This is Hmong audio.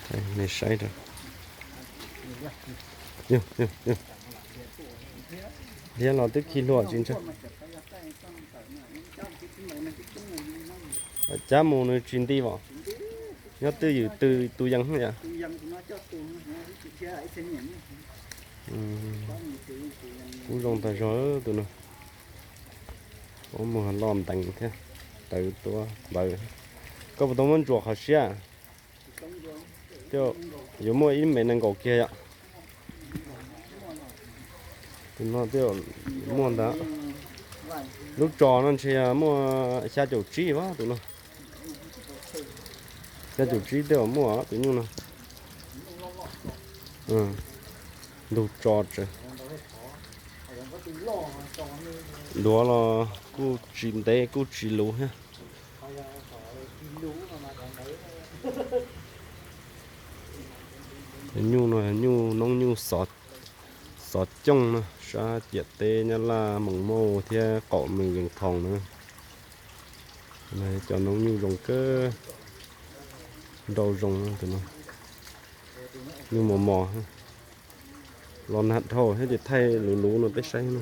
Nej saib, liab los twb khi hlua tsis ntshe. Cab mus nws tsis nti os. Nyob twj ywm tw tus yees yom. Kub zoo tag zog tus no. Ua muag loj ntees thiab, tawv tuab npawv. Koj puas tau muab ntsuas qhov siab? Yuav muaj ib mev nees nkaum kiag yom. Tus no twb muaj ntag. Lub tsos no ntshe yog muaj xya caum tsib tus no. Xya caum tsib twb muaj tus nyuj no. Ntug tso tsev. Duav los kuj tsis ntev kuj tsis luv thiab. Nyuj no nyuj noob nyuj xov cooj no sab ciam teb Nyab Laj Moos Mauj thiab qaum Mes Yees Thoos na. Cov noob nyuj zoo kawg, nrau zoo tus no. Nyuj mos mos, los nag dhau thiab ces thaij luv luv no peb saib no.